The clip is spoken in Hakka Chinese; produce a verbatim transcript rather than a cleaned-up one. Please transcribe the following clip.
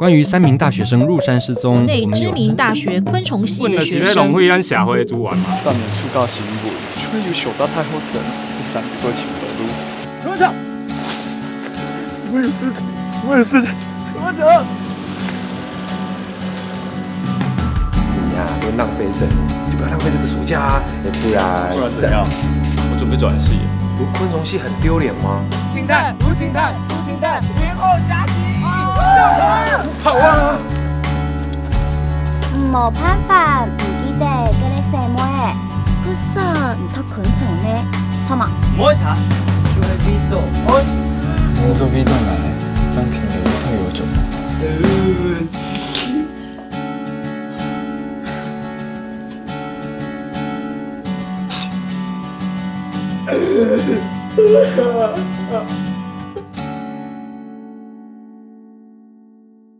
关于三名大学生入山失踪，国内知名大学昆虫系的学生。咱社会资源嘛。当年出个新闻，就有小大太后生，第三个都请不路。怎么讲？我有事情，我有事情，怎么讲？你呀，都浪费这，就不要浪费这个暑假啊，不然不然怎样？我准备转系。读昆虫系很丢脸吗？停带，不停带，不停带，前后夹击。好啊。无办法，毋记得个个細妹，故所毋讀昆虫呢，好嘛？毋好查，就来比走。我做味道来，张庭有特有种。